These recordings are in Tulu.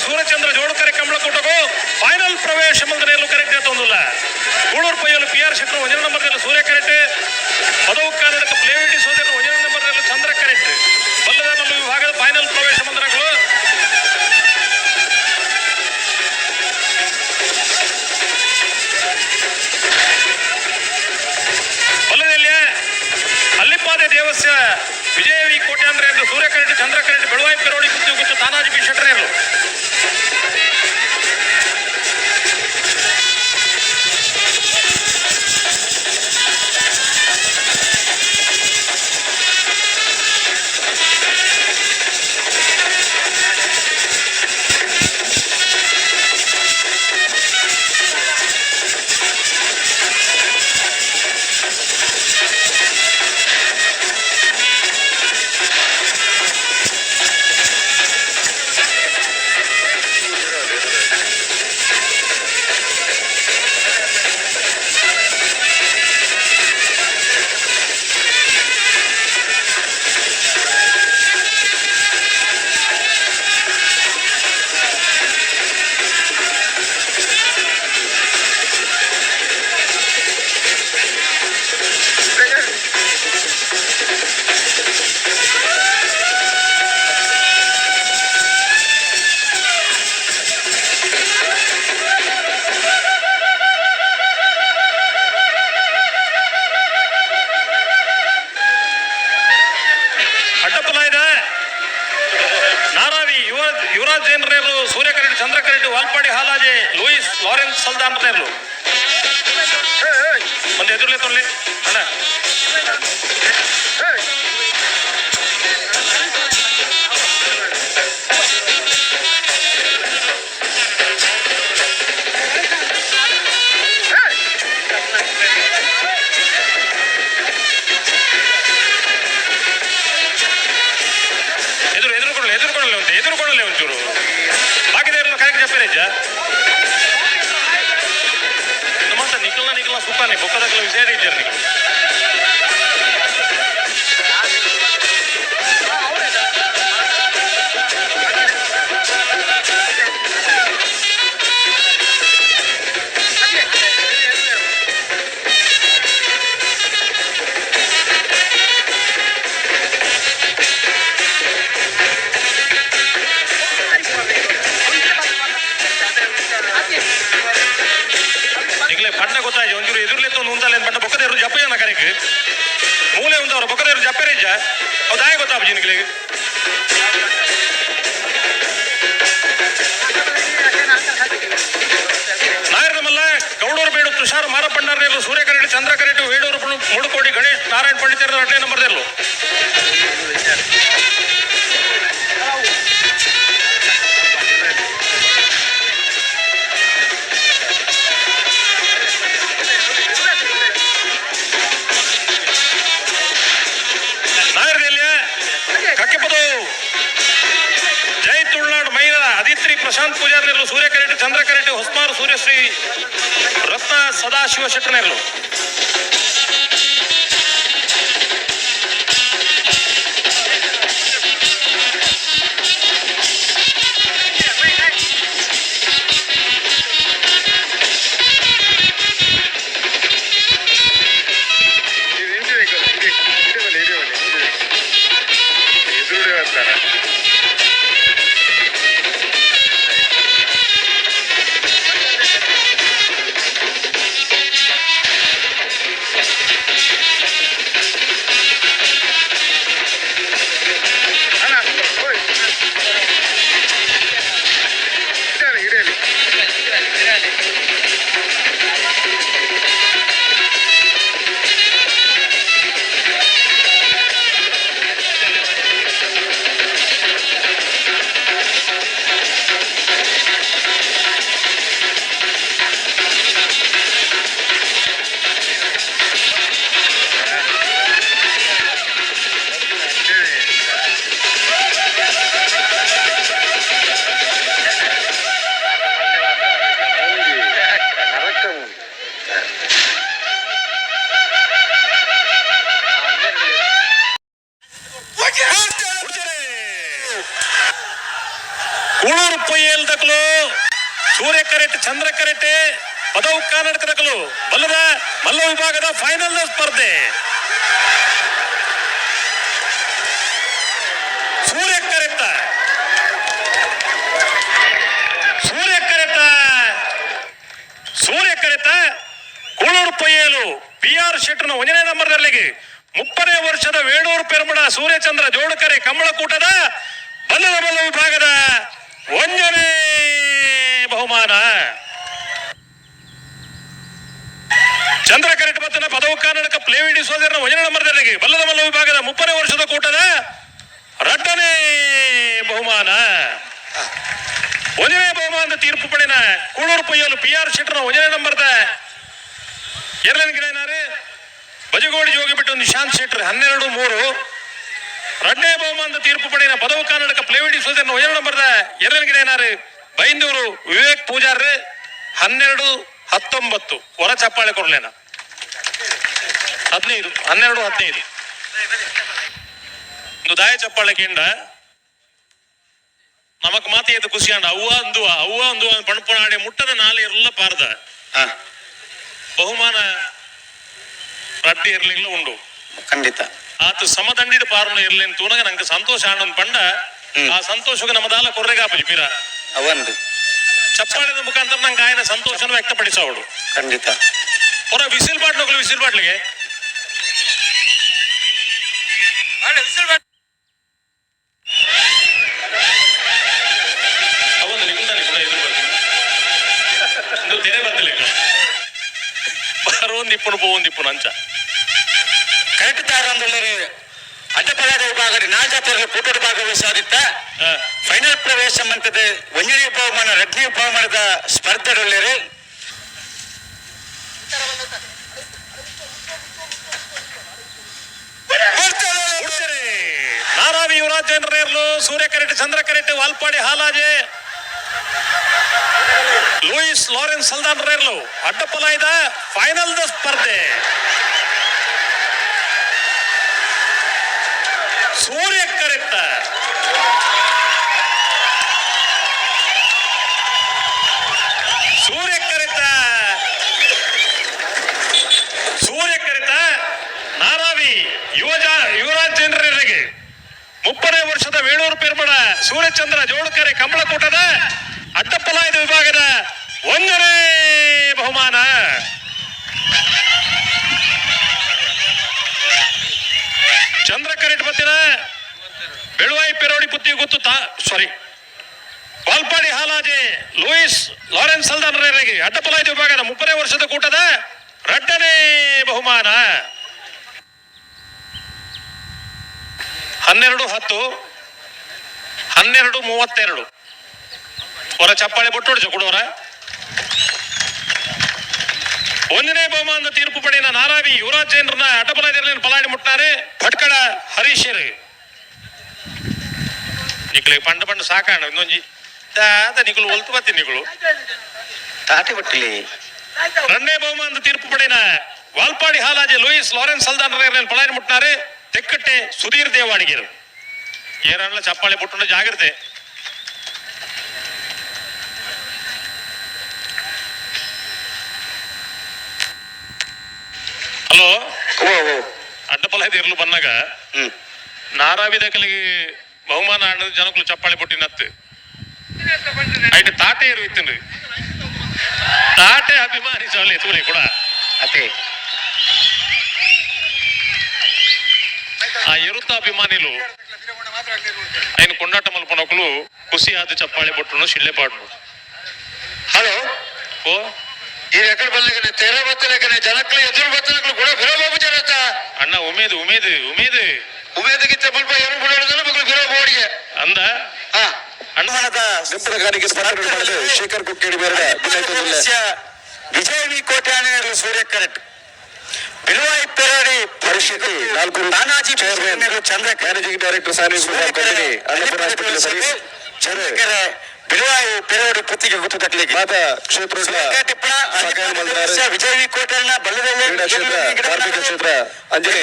ಸೂರ್ಯಚಂದ್ರ ಜೋಡುಕರೆ ಕಂಬಳಕೂಟಗು ಫೈನಲ್ ಪ್ರವೇಶ ಮಲ್ದನೇಲು ಕರೆಕ್ಟ್ ತೊಂದಿಲ್ಲ. ಕೂಳೂರು ಪೈಯಲು ಪಿ ಆರ್ ಶೆಟ್ಟರು ಒಂಜನೇ ನಂಬರ್ನಲ್ಲಿ ಸೂರ್ಯ ಕರೆಕ್ಟ್, ಪದವು ಕರ್ನಾಟಕ ಪ್ಲೇವಿಟಿ ಸೋದರ ಒಂಜನೇ ನಂಬರ್ನಲ್ಲಿ ಚಂದ್ರ ಕರೆಕ್ಟ್. ಬಲ್ಲದ ಮಲ್ಲು ವಿಭಾಗದ ಫೈನಲ್ ಪ್ರವೇಶ ಮಂದಿರಗಳು. ಬಲ್ಲದಲ್ಲಿ ಅಲ್ಲಿಪಾದೆ ದೇವಸ್ಯ ವಿಜಯ ವಿ ಕೋಟ್ಯಾಂದ್ರ ಎಂದು ಸೂರ್ಯ ಕರೆಕ್ಟ್, ಚಂದ್ರ ಕರೆಕ್ಟ್, ಬೆಳವಾಯಿ ಪೆರೋಡಿ ಕುತ್ತಿ ಗುತ್ತು ತಾನಾಜಿ ಪಿ ಶೆಟ್ಟರೇರು. ಅಡ್ಡಪ್ಪಲ ಇದೆ ನಾರಾವಿ ಯುವರಾಜ್ ಯುವರಾಜ್ ಜೈನ್ರೇರು, ಸೂರ್ಯ ಕರೆಕ್ಟ್, ಚಂದ್ರ correct, Valpadi Halaje Louis Lawrence ಸಲ್ದಾನ್ರೇರು. ಒಂದು ಎದುರ್ಲೆ ತೊಳ್ಳಿ ಅಣ್ಣ. ಎದುರು ಎದುರುಕೊಳ್ಳಿ, ಎದುರುಕೊಳ್ಳಲಿ ಒಂದು, ಎದುರುಕೊಳ್ಳಲಿ ಒಂಚೂರು. ಬಾಕಿದೇರು ಕರೆಕ್ಟ್ చెప్పారేಜ ನಮ್ಮಂತ ನಿಖಲ್ನ ನಿಖಲ್ನ ಸುತ್ತಾನೆ ಬೊಕ್ಕದಕ್ಕಲ ವಿಷಯ ಇದ್ದಾರೆ ನಿಖಲ್. ನಿಖಲೆ ಪಂಡ ಗೊತ್ತಾಯ್ತು, ಒಂಚೂರು ಎದುರ್ಲೆತ್ತು ಒಂದು ಉಂತಾಲೆ ಪಂಡ ಬೊಕ್ಕದೇರು ಜಪ್ಪಯ್ಯನ ಕರೆಕ್ ಮೂಲೆ ಉಂತವ್ರ ಬೊಕ್ಕದೇರು ಜಪ್ಪೇರಿಜ್ಜ ಅವು ದಾಯ ಗೊತ್ತಾಪುಜಿ ನಿಖಲಿಗೆ. ನಾಯರಮಲ್ಲ ಗೌಡೂರು ಬೇಡು ತುಷಾರ್ ಮಾರಪ್ಪಣ್ಣಾರ್ನೇರು, ಸೂರ್ಯ ಕರೆಟ್, ಚಂದ್ರ ಕರೆಟ್, ವೇಡೂರು ಮುಡುಕೋಡಿ ಗಣೇಶ್ ನಾರಾಯಣ ಪಂಡಿತರು ಅಡ್ಲೇ ನಂಬರ್ದೇರ್ಲು. ನಾಯರದಲ್ಲಿಯ ಕಕ್ಕೆಪದವು ಜೈ ತುಳುನಾಡು ಮೈದ ಅದಿತ್ರಿ ಪ್ರಶಾಂತ್ ಪೂಜಾರ್ನೇರ್ಲು, ಸೂರ್ಯ ಕರೆಟ್, ಚಂದ್ರ ಕರೆಟ್, ಹೊಸ್ಮಾರು ಸೂರ್ಯಶ್ರೀ ರತ್ನ ಸದಾಶಿವ ಶೆಟ್ಟನೇರ್ಲು. ಇದು ಹಿಂದಿ ವೆಹಿಕಲ್, ಹಿಂದಿ ಹಿಂದೆ ಬನ್ನಿ, ಹಿಂದೆ ಬನ್ನಿ, ಹಿಂದೆ ಎದುರುಗಡೆ ಬರ್ತಾರ. Kuloor Poyyel ದಕಲು ಸೂರ್ಯ ಕರೆಟ್, ಚಂದ್ರ ಕರೆಟ್, ಪದವು ಕರ್ನಾಟಕದಕಲು ಬಲ್ಲದ ಮಲ್ಲ ವಿಭಾಗದ ಫೈನಲ್ ಸ್ಪರ್ಧೆ. ಸೂರ್ಯ ಕರೆತ್ತ, ಸೂರ್ಯ ಕರೆತ, ಸೂರ್ಯ ಕರೆತ. ಕೂಳೂರು ಪೊಯ್ಯೇಲು ಪಿ ಆರ್ ಶೆಟ್ಟರ್ನ ಒಂದನೇ ನಂಬರ್ದಲ್ಲಿಗೆ 30ನೇ ವರ್ಷದ ವೇಣೂರು ಪೆರ್ಮಡ ಸೂರ್ಯಚಂದ್ರ ಜೋಡಕರೆ ಕಂಬಳಕೂಟದ ಬಲ್ಲದ ಬಲ್ಲ ವಿಭಾಗದ ಒಂದನೇ ಬಹುಮಾನ. ಚಂದ್ರ ಕರೆಟ್ ಬತ್ತನ ಪದವು ಕರ್ನಾಟಕ ಪ್ಲೇವಿಡಿ ಸೋದರನ ಒಂದನೇ ನಂಬರ್ದಲ್ಲಿಗೆ ಬಲ್ಲದ ಮಲ್ಲ ವಿಭಾಗದ 30ನೇ ವರ್ಷದ ಕೂಟದ ಎರಡನೇ ಬಹುಮಾನ. ಒಂದನೇ ಬಹುಮಾನದ ತೀರ್ಪು ಪಡೆದ ಕೂಳೂರು ಪೊಯ್ಯಲು ಪಿ ಆರ್ ಶೆಟ್ಟರ್ನ ಒಂದನೇ ನಂಬರ್ದ ಎರಡನೇ ಗಿಡನಾರು ಬಜಗೋಡಿ ಜೋಗಿ ಬಿಟ್ಟು ನಿಶಾಂತ್ ಶೆಟ್ಟರ್ 12-3. ಎರಡನೇ ಬಹುಮಾನದ ತೀರ್ಪು ಪಡೆದ ಪದವು ಕರ್ನಾಟಕ ಪ್ಲೇವಿಡಿ ಸೋದರನ ಒಂದನೇ ನಂಬರ್ದ ಎರಡನೇ ಗಿಡನಾರು ಬೈಂದೂರು ವಿವೇಕ್ ಪೂಜಾರ್ 12-19. ಹೊರ ಚಪ್ಪಾಳೆ ಕೊಡ್ಲೇನ. 15, 12-15. ಒಂದು ದಾಯ ಚಪ್ಪಾಳೆ ಕೇಂದ್ರ ನಮಕ್ ಮಾತೆಯದು ಖುಷಿ ಅಂಡ ಅವ್ವ ಅಂದುವ ಅವ್ವ ಅಂದುವ ಪಣಪುನಾಡಿ ಮುಟ್ಟದ ನಾಲೆ ಇರಲ್ಲ ಪಾರ್ದ. ಬಹುಮಾನ ರಡ್ಡಿ ಇರ್ಲಿಲ್ಲ ಉಂಡು. ಖಂಡಿತ. ಆತ ಸಮದಂಡಿಡ್ ಪಾರುಣ ಇರ್ಲಿ ಅಂತ ತೂನಗ ನಂಗೆ ಸಂತೋಷ ಆನಂದ್ ಪಂಡ. ಆ ಸಂತೋಷಕ್ಕೆ ನಮ್ಮದಾಲ ಕೊರ್ರೆಗಾಪುಜಿ ಪೀರ. ಅವಂದು. ಚಪ್ಪಾಳೆದ ಮುಖಾಂತರ ನಂಗೆ ಆಯನ ಸಂತೋಷನ ವ್ಯಕ್ತಪಡಿಸವಳು. ಖಂಡಿತ. ಹೊರ ವಿಸಿಲ್ ಬಾಟ್ಲೋಗ್ಲು ವಿಸಿಲ್ ಬಾಟ್ಲಿಗೆ ಅವೊಂದು ನಿಗುಂದಾನೆ ಕೂಡ ಎದುರು ಬರ್ತೀನಿ. ಇಂದು ತೆರೆ ಬರ್ತಿಲ್ಲ ಈಗ. ಬರೋಂದಿಪ್ಪನು ಪೋವೊಂದಿಪ್ಪನು ಅಂಚ. ಕರೆಕ್ಟ್ ತಾರಂದುಳ್ಳರು ಅಡ್ಡಪದಾದ ವಿಭಾಗ ನಾಲ್ಕು ಕೂಟದ ಭಾಗವಹಿಸಾದಿತ್ತ. ಫೈನಲ್ ಪ್ರವೇಶ ಮಂತದ ಒಂಜನೇ ಬಹುಮಾನ, ಎರಡನೇ ಬಹುಮಾನದ ಸ್ಪರ್ಧೆಡೊಳ್ಳೆರು. ಉಡ್ತಾರೆ. ನಾರಾವಿ ಯುವರಾಜ್ ಜೈನರೇರ್ಲು, ಸೂರ್ಯ ಕರೆಟ್, ಚಂದ್ರ ಕರೆಟ್, ವಾಲ್ಪಾಡಿ ಹಾಲಾಜೆ ಲೂಯಿಸ್ ಲಾರೆನ್ಸ್ ಸಲ್ದಾನ್ ರೇರ್ಲು ಅಡ್ಡಪಲಾಯ್ದ ಫೈನಲ್ the ಸ್ಪರ್ಧೆ. ಸೂರ್ಯ ಕರೆತ್ತ, ಸೂರ್ಯ ಕರೆತ, ಸೂರ್ಯ ಕರೆತ. ನಾರಾವಿ ಯುವರಾಜ್ ಜನರಿಗೆ 30ನೇ ವರ್ಷದ ವೇಣೂರು ಪೆರ್ಮಡ ಸೂರ್ಯಚಂದ್ರ ಜೋಡುಕರೆ ಕಂಬಳಕೂಟದ ಅಡ್ಡಪಲಾಯದ ವಿಭಾಗದ ಒಂದನೇ ಬಹುಮಾನ. ಚಂದ್ರ ಕರೆಟ್ ಬತ್ತಿನ ಬೆಳುವಾಯಿ ಪೆರೋಡಿ ಪುತ್ತಿ ಗೊತ್ತು ತಾ ಸಾರಿ ವಾಲ್ಪಾಡಿ ಹಾಲಾಜೆ ಲೂಯಿಸ್ ಲಾರೆನ್ಸ್ ಸಲ್ದಾನರಿಗೆ ಅಡ್ಡಪಲಾಯದ ವಿಭಾಗದ 30ನೇ ವರ್ಷದ ಕೂಟದ ಎರಡನೇ ಬಹುಮಾನ. 12-10, 12-32. ಹೊರ ಚಪ್ಪಾಳೆ ಬೊಟ್ಟು ಕೊಡೋರ. ಒಂದನೇ ಬಹುಮಾನದ ತೀರ್ಪು ಪಡೆಯ ನಾರಾವಿ ಯುವರಾಜ್ ಜೈನರನ್ನ ಅಡ್ಡಪಲಾಯದಲ್ಲಿ ಪಲಾಡಿ ಮುಟ್ಟಾರೆ ಭಟ್ಕಳ ಹರೀಶರು. ನಿಕ್ಲೆ ಪಂಡ ಪಂಡ ಸಾಕಾಣ ಇನ್ನೊಂಜಿ ದಾದ ನಿಕುಲು ಒಲ್ತು ಬತ್ತಿ ನಿಕುಲು. ತಾಟಿ ಬಟ್ಟಿಲಿ. ಎರಡನೇ ಬಹುಮಾನದ ತೀರ್ಪು ಪಡೆಯ ವಾಲ್ಪಾಡಿ ಹಾಲಾಜೆ ಲೂಯಿಸ್ ಲಾರೆನ್ಸ್ ಸಲ್ದಾನ್ ಪಲಾರಿ ಮುಟ್ಟಾರೆ ತೆಕ್ಕಟ್ಟೆ ಸುಧೀರ್ ದೇವಾಡಿಗರು. ಏರಣ್ಣ ಚಪ್ಪಾಳೆ ಬೊಟ್ಟು ಜಾಗ್ರತೆ. ಹಲೋ. ಓ ಓ. ಅಡ್ಡಪಲಾಯ್ದ ಇರ್ಲು ಬನ್ನಾಗ ನಾರಾವಿದ ಕಲಿಗೆ ಬಹುಮಾನ ಆಡದ ಜನಕ್ಕಳು ಚಪ್ಪಾಳೆ ಬೊಟ್ಟಿನತ್ತು ಐಟ್ ತಾಟೆ ಇರು ಇತ್ತಿನ್ರಿ ತಾಟೆ ಅಭಿಮಾನಿ ಸವಲೆ ತೂಲೆ ಕೂಡ. ಅದೇ. ಆ ಎರುತ್ತ ಅಭಿಮಾನಿಲು ఆయన కొండాట మల్పనొకలు ಖುಷಿ ಆದ ಚಪ್ಪಾಳೆ ಬೊಟ್ಟುನು ಶಿಳ್ಳೆ ಪಾಡ್ನು. ಹಲೋ. ಓ. ಈ ಎಕಡೆ ಬಲ್ಲಗನೆ ತೆರೆ ಬತ್ತಲಗನೆ ಜನಕ್ಲು ಎದುರು ಬತ್ತಲಕ್ಲು ಕೂಡ ಫಿರೋ ಜನತ. ಅಣ್ಣ ಉಮೇದ್ ಉಮೇದ್ ಉಮೇದ್. ಉಮೇದಗಿತ್ತ ಮುಲ್ಪ ಏನು ಬಿಡೋದಲ್ಲ ಮಗಳು ಫಿರೋ ಬೋಡಿಗೆ. ಅಂದ. ಹಾ. ಅಣ್ಣ. ಬಹುಮಾನದ ನಿಂಪದ ಕಾಣಿಕೆ ಸ್ಪರ್ಧೆ ಪಡೆದು ಶೇಖರ್ ಕುಕ್ಕೇಡಿ ಬೇರೆ ಭಿನ್ನೈತೊಂದುಲ್ಲೆ. ವಿಜಯ ವಿ ಕೋಟ್ಯಾಣಿ ಸೂರ್ಯ ಕರೆಕ್ಟ್ ಬಿಳುವಾಯಿ ಪೆರಾಡಿ ಪರಿಷತ್ Nalkur Tanaji chairman Chandra managing director Sani company Annapurna hospital service Chandrakere Beluvai Perodi Puttige ಗುತ್ತು ತಕ್ಕಲಿಗೆ ಮಾತ ಕ್ಷೇತ್ರ ಸಕಾಯ ಮಲ್ದಾರ್ ವಿಜಯ ವಿ ಕೋಟ್ಯಾಣ ಬಲ್ಲದಲ್ಲಿ ಕ್ರೀಡಾ ಕ್ಷೇತ್ರ, ಧಾರ್ಮಿಕ ಕ್ಷೇತ್ರ ಅಂಜನೆ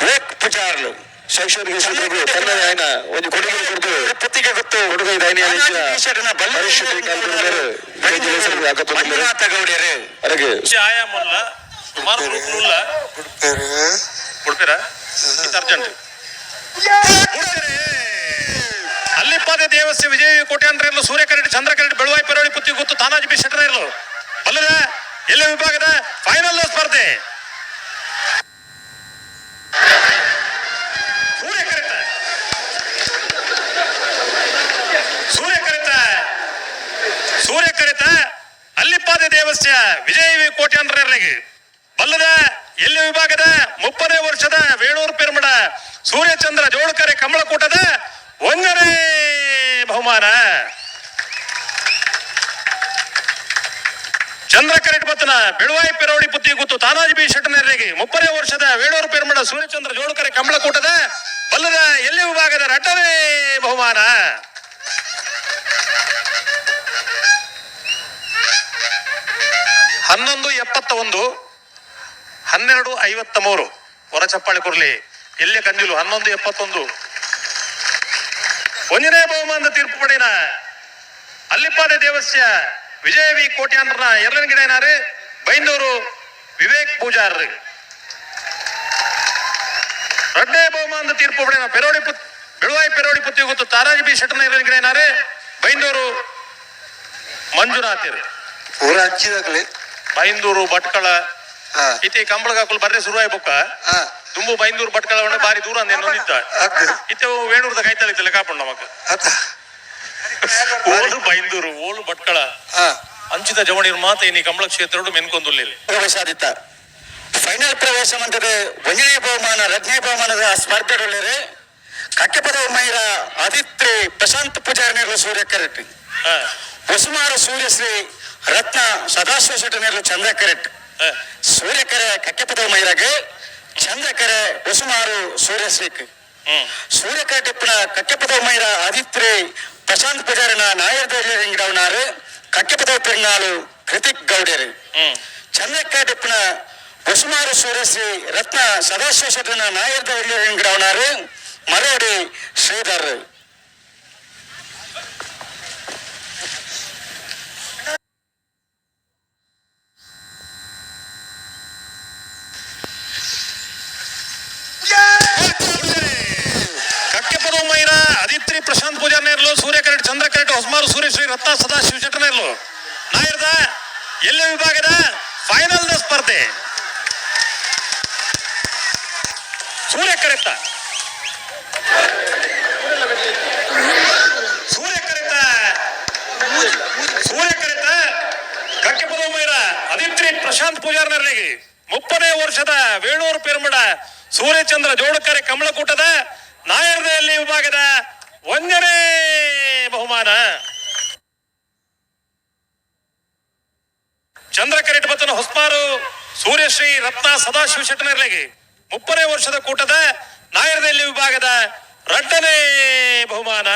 ವಿವೇಕ್ ಪೂಜಾರ್ಲು. ಶೈಕ್ಷಣಿಕ ಕ್ಷೇತ್ರಕ್ಕೆ ತನ್ನದೇ ಆಯ್ನ ಒಂದು ಕೊಡುಗೆ ಕೊಡ್ದು ಪುತ್ತಿಗೆ ಗೊತ್ತು ಕೊಡುಗೈ ದಾನಿಯಾದ ಪರಿಶುದ್ಧಿ ಮಂಜುನಾಥ ಗೌಡ್ಯರು. ಅರಗೆ ಆಯಾಮಲ್ಲ ಸುಮಾರು ಗ್ರೂಪ್ನುಲ್ಲ ಕೊಡ್ತೀರಾ ಇದು ಅರ್ಜೆಂಟ್. ಅಲ್ಲಿಪ್ಪಾದೆ ದೇವಸ್ಯ ವಿಜಯ ಕೋಟ್ಯಾಂತರ ಇರಲು ಸೂರ್ಯ ಕರಡಿ ಚಂದ್ರ ಕರಡಿ ಬೆಳುವಾಯಿ ಪೆರವಳಿ ಪುತ್ತಿ ಗೊತ್ತು ತಾನಾಜಿ ಬಿ ಶೆಟ್ಟರ್ ಇರಲು ಬಲ್ಲದ ಎಲ್ಲ ವಿಭಾಗದ ಫೈನಲ್ ಸ್ಪರ್ಧೆ. ಸೂರ್ಯ ಕರಿತ, ಸೂರ್ಯ ಕರಿತ, ಸೂರ್ಯ ಕರಿತ ಅಲ್ಲಿಪ್ಪಾದೆ ದೇವಸ್ಯ ವಿಜಯ ವಿ ಕೋಟ್ಯಾಂತರ ಬಲ್ಲದ ಎಲ್ಲಿ ವಿಭಾಗದ 30ನೇ ವರ್ಷದ ವೇಣೂರು ಪೆರ್ಮಡ ಸೂರ್ಯಚಂದ್ರ ಜೋಳಕರೆ ಕಮಲಕೂಟದ ಒಂದನೇ ಬಹುಮಾನ. ಚಂದ್ರ ಕರೆಟ್ ಬತ್ತನ ಬೆಳುವಾಯಿ ಪೆರೋಡಿ ಪುತ್ತಿ ಗುತ್ತು ತಾನಾಜಿ ಬಿ ಶೆಟ್ಟನರಿಗೆ 30ನೇ ವರ್ಷದ ವೇಣೂರು ಪೆರ್ಮಡ ಸೂರ್ಯಚಂದ್ರ ಜೋಳಕರೆ ಕಮಲಕೂಟದ ಬಲ್ಲದ ಎಲ್ಲಿ ವಿಭಾಗದ 2ನೇ ಬಹುಮಾನ. 11:71, 12:53. ಹೊರ ಚಪ್ಪಾಳೆ ಕೊರ್ಲಿ ಎಲ್ಲೇ ಕಂದಿಲು. 11:71. ಒಂದನೇ ಬಹುಮಾನದ ತೀರ್ಪು ಪಡೆಯನ ಅಲ್ಲಿಪ್ಪಾದೆ ದೇವಸ್ಯ ವಿಜಯ ವಿ ಕೋಟ್ಯಾಂಡ್ರನ ಎರಡನೇ ಗಿಡನಾರು ಬೈಂದೂರು ವಿವೇಕ್ ಪೂಜಾರ್. ಎರಡನೇ ಬಹುಮಾನದ ತೀರ್ಪು ಪಡೆಯನ ಪೆರೋಡಿ ಪುತ್ ಬೆಳುವಾಯಿ ಪೆರೋಡಿ ಪುತ್ತಿ ಗೊತ್ತು ತಾರಾಜಿ ಬಿ ಶೆಟ್ಟನ ಎರಡನೇ ಗಿಡನಾರು ಬೈಂದೂರು ಮಂಜುನಾಥರ್. ಪೂರ ಹಚ್ಚಿದಾಗಲೇ. ಬೈಂದೂರು ಭಟ್ಕಳ ಹಾ. ಇತಿ ಕಂಬಳಗಾಕುಲ್ ಬರ್ರೆ ಶುರು ಬೊಕ್ಕ. ಹಾ. ದುಂಬು ಬೈಂದೂರು ಭಟ್ಕಳ ಒಣ ಬಾರಿ ದೂರ ಅಂದ ನಿತ್ತ. ಅದ್ ಇತ್ತೆ ವೇಣೂರ್ದ ಕೈತಲಿತ್ತಲ್ಲ ಕಾಪುಂಡು ನಮಕ್. ಅತ್ತ. ಓಲು ಬೈಂದೂರು ಓಲು ಭಟ್ಕಳ. ಹಾ. ಅಂಚಿದ ಜವಣಿರ್ ಮಾತ ಇನಿ ಕಂಬಳ ಕ್ಷೇತ್ರಡು ಮೆನ್ಕೊಂದುಲ್ಲಿಲ್ಲ. ಪ್ರವೇಶಾದಿತ್ತ ಫೈನಲ್ ಪ್ರವೇಶ ಮಂತದ ಒಂದನೇ ಬಹುಮಾನ ರಜನೇ ಬಹುಮಾನದ ಸ್ಪರ್ಧೆಗೊಳ್ಳರೆ ಕಕ್ಕೆಪದ ಮೈರ ಆದಿತ್ರಿ ಪ್ರಶಾಂತ್ ಪೂಜಾರಿ ಸೂರ್ಯ ಕರೆಟ್, ಹಾ. ವಸುಮಾರು ಸೂರ್ಯಶ್ರೀ ರತ್ನ ಸದಾಶಿವ ಶೆಟ್ಟನೇರ್ಲು ಚಂದ್ರ ಕರೆಟ್. ಹಾ. ಸೂರ್ಯಕರೆ ಕಕ್ಕೆಪದ ಮೈರಾಗ, ಚಂದ್ರಕರೆ ವಸುಮಾರು ಸೂರ್ಯಶ್ರೀಕ್. ಸೂರ್ಯಕರೆ ಟಿಪ್ಪಣ ಕಕ್ಕೆಪದ ಮೈರ ಆದಿತ್ರಿ ಪ್ರಶಾಂತ್ ಪೂಜಾರಿನ ನಾಯರ್ ದಿಂಗಡವನಾರು ಕಕ್ಕೆಪದ ಪೆರ್ನಾಳು ಕೃತಿಕ್ ಗೌಡರು. ಚಂದ್ರಕ್ಕ ಟಿಪ್ಪಣ ವಸುಮಾರು ಸೂರ್ಯಶ್ರೀ ರತ್ನ ಸದಾಶಿವ ಶೆಟ್ಟನ ನಾಯರ್ ದಿಂಗಡವನಾರು ಮರೋಡಿ ಶ್ರೀಧರ್. ಕಕ್ಕೆಪದ ಮೈರ ಅದಿತ್ರಿ ಪ್ರಶಾಂತ್ ಪೂಜಾರ್ನೇರ್ಲು ಸೂರ್ಯ ಕರೆಟ್ ಚಂದ್ರ ಕರೆಟ್ ಹೊಸಮಾರು ಸೂರ್ಯಶ್ರೀ ರತ್ನ ಸದಾಶಿವ ಶೆಟ್ಟನೇರ್ಲು ನಾಯರ್ದ ಎಲ್ಲೆ ವಿಭಾಗದ ಫೈನಲ್ the ಸ್ಪರ್ಧೆ. ಸೂರ್ಯ ಕರೆತ, ಸೂರ್ಯ ಕರೆತ, ಸೂರ್ಯ ಕರೆತ ಕಕ್ಕೆಪದ ಮೈರ ಅದಿತ್ರಿ ಪ್ರಶಾಂತ್ ಪೂಜಾರ್ನರಿಗೆ 30ನೇ ವರ್ಷದ ವೇಣೂರು ಪೆರ್ಮಡ ಸೂರ್ಯಚಂದ್ರ ಜೋಡಕರೆ ಕಮಲಕೂಟದ ನಾಯರ್ದೆಯಲ್ಲಿ ವಿಭಾಗದ 1ನೇ ಬಹುಮಾನ. ಚಂದ್ರಕರೆಟ್ ಬತ್ತನ ಹೊಸ್ಮಾರು ಸೂರ್ಯಶ್ರೀ ರತ್ನ ಸದಾಶಿವ ಶೆಟ್ಟನರ್ಲಿಗೆ 30ನೇ ವರ್ಷದ ಕೂಟದ ನಾಯರ್ದೆಯಲ್ಲಿ ವಿಭಾಗದ 2ನೇ ಬಹುಮಾನ.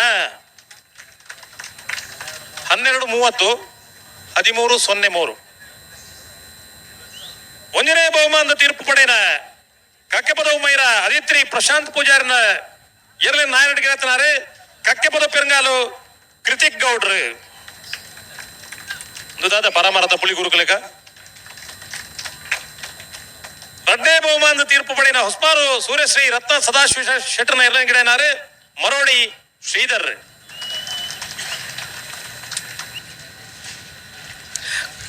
12:30, 13:03. 1ನೇ ಬಹುಮಾನದ ತೀರ್ಪು ಪಡೆಯನ ಕಕ್ಕೆಪದ ಮೈರ ಅದಿತ್ರಿ ಪ್ರಶಾಂತ್ ಪೂಜಾರಿನ ಎರಡನೇ ನಾಯರಡ್ ಗೆಳತನಾರು ಕಕ್ಕೆಪದ ಪೆರಂಗಾಲು ಕೃತಿಕ್ ಗೌಡ್ರು. ದಾದ ಪರಮರದ ಪುಳಿ ಗುರುಕುಲಕ. 2ನೇ ಬಹುಮಾನದ ತೀರ್ಪು ಪಡೆಯನ ಹೊಸ್ಮಾರು ಸೂರ್ಯಶ್ರೀ ರತ್ನ ಸದಾಶಿವ ಶೆಟ್ಟರ್ನ ಎರಡನೇ ಗಿಡನಾರು ಮರೋಡಿ ಶ್ರೀಧರ್.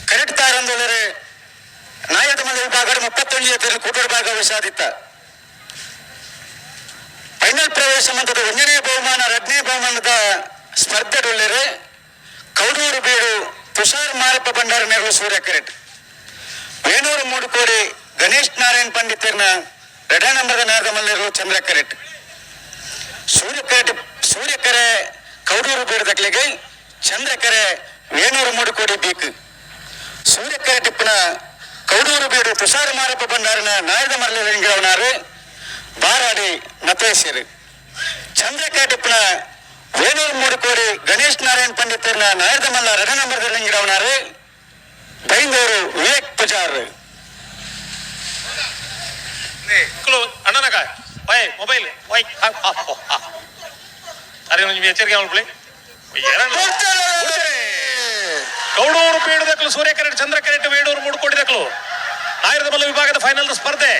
ಕರೆಕ್ಟ್ ತಾರಂದೊಳರೆ ನಾಯಕ ಮಲ್ಲ ವಿಭಾಗ 31 ಎತ್ತರಲ್ಲಿ ಕೂಟೋಡ್ ಭಾಗವಹಿಸಾದಿತ್ತ ಫೈನಲ್ ಪ್ರವೇಶ ಮಂತದ 1ನೇ ಬಹುಮಾನ 2ನೇ ಬಹುಮಾನದ ಸ್ಪರ್ಧೆಗೊಳ್ಳರೆ ಕೌಡೂರು ಬೀಡು ತುಷಾರ್ ಮಾರಪ್ಪ ಭಂಡಾರ ನೆರಳು ಸೂರ್ಯ ಕರೆಟ್, ವೇಣೂರು ಮೂಡುಕೋಡಿ ಗಣೇಶ್ ನಾರಾಯಣ್ ಪಂಡಿತರ್ನ ಎರಡ ನಂಬರದ ನಾರದ ಮಲ್ಲರು ಚಂದ್ರ ಕರೆಟ್. ಸೂರ್ಯ ಕರೆಟ್, ಸೂರ್ಯಕರೆ ಕೌಡೂರು ಬೀಡದಕ್ಲಿಗೆ, ಚಂದ್ರಕರೆ ವೇಣೂರು ಮೂಡುಕೋಡಿ ಬೀಕ್. ಸೂರ್ಯಕರೆ ಟಿಪ್ಪನ ಕೌಡೂರು ಬೀಡು ತುಷಾರ ಮಾರಪ್ಪ ಭಂಡಾರನ ನಾಯದ ಮರಳಿಂಗವನಾರು ಬಾರಾಡಿ ನತೇಶರು. ಚಂದ್ರಕರೆ ಟಿಪ್ಪನ ವೇಣೂರು ಮೂಡುಕೋಡಿ ಗಣೇಶ್ ನಾರಾಯಣ್ ಪಂಡಿತರ್ನ ನಾಯದ ಮಲ್ಲ ರಡ ನಂಬರ್ ಬೈಂದೂರು ವಿವೇಕ್ ಪೂಜಾರ್. ಮಕ್ಕಳು ಅಣ್ಣನಕ ಪೈ ಮೊಬೈಲ್ ವೈ. ಅರೆ, ಒಂಜಿ ಎಚ್ಚರಿಕೆ ಮಲ್ಪುಲೆ. ಕೌಡೂರು ಬೀಡು ಸೂರ್ಯ ಕರೆಟ್, ಚಂದ್ರ ಕರೆಟ್, ವೇಣೂರು ಮೂಡುಕೋಡಿ ದಕ್ಲು. ನಾಯರದ ಮಲ್ಲ ವಿಭಾಗದ ಫೈನಲ್ ಸ್ಪರ್ಧೆ.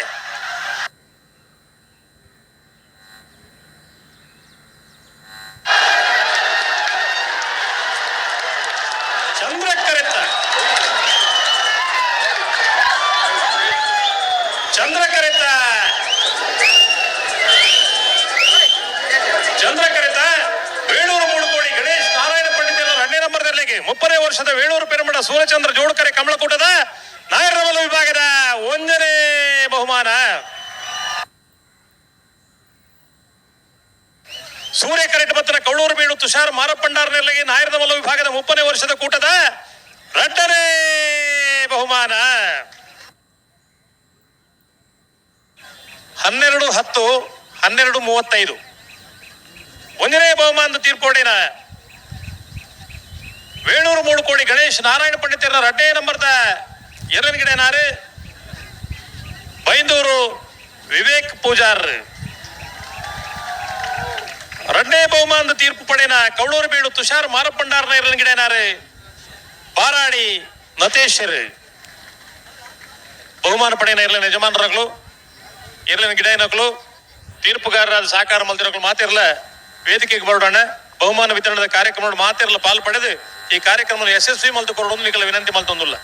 ಚಂದ್ರ ಕರೆತ್ತ, ಚಂದ್ರ ಕರೆತ್ತ, ಚಂದ್ರ ಕರೆತ. ವೇಣೂರು ಮೂಡುಕೋಡಿ ಗಣೇಶ್ ನಾರಾಯಣ ಪಂಡಿತ 2ನೇ ನಂಬರ್ ದರ್ಲಿಗೆ. 30ನೇ ವರ್ಷದ ವೇಣೂರು ಪೆರುಮಡ ಸೂರ್ಯಚಂದ್ರ ಜೋಡ್ಕರೆ ಕಮಲಕೂಟದ ನಾಯರಮಲ ವಿಭಾಗದ 1ನೇ ಬಹುಮಾನ. ಸೂರ್ಯ ಕರೆಟ್ ಬತ್ತನ ಕೌಳೂರು ಬೀಡು ತುಷಾರ್ ಮಾರಪ್ಪಂಡಾರ್ ನೆಲ್ಲಿಗೆ ನಾಯರದಮಲ್ಲ ವಿಭಾಗದ 30ನೇ ವರ್ಷದ ಕೂಟದ 2ನೇ ಬಹುಮಾನ. 12:10, 12:35. 1ನೇ ಬಹುಮಾನದ ತೀರ್ಪೋಡಿನ ವೇಣೂರು ಮೂಡುಕೋಡಿ ಗಣೇಶ್ ನಾರಾಯಣ ಪಂಡಿತರ 2ನೇ ನಂಬರ್ದ ಎರಡನೇ ಬೈಂದೂರು ವಿವೇಕ್ ಪೂಜಾರ್. 2ನೇ ಬಹುಮಾನದ ತೀರ್ಪು ಪಡೆನ ಕೌಳೂರು ಬೀಡು ತುಷಾರ್ ಮಾರಪ್ಪಂಡಾರ್ನ ಎರಡನೇ ಬಾರಾಡಿ ನತೇಶರ್. ಬಹುಮಾನ ಪಡೆಯನ ಇರ್ಲಿನ ಯಜಮಾನರಾಗ್ಲು, ಇರ್ಲಿನ ಗಿಡನಕ್ಲು, ತೀರ್ಪುಗಾರರಾದ ಸಾಕಾರ ಮಲ್ತಿರಕ್ಲು ಮಾತಿರ್ಲ ವೇದಿಕೆಗೆ ಬರೋಣ. ಬಹುಮಾನ ವಿತರಣದ ಕಾರ್ಯಕ್ರಮ ಮಾತಿರ್ಲ ಪಾಲು ಪಡೆದು ಈ ಕಾರ್ಯಕ್ರಮ ಯಶಸ್ವಿ ಮಲ್ತು ಕೊರಡು ನಿಕಲ ವಿನಂತಿ ಮಲ್ತೊಂದುಲ್ಲ.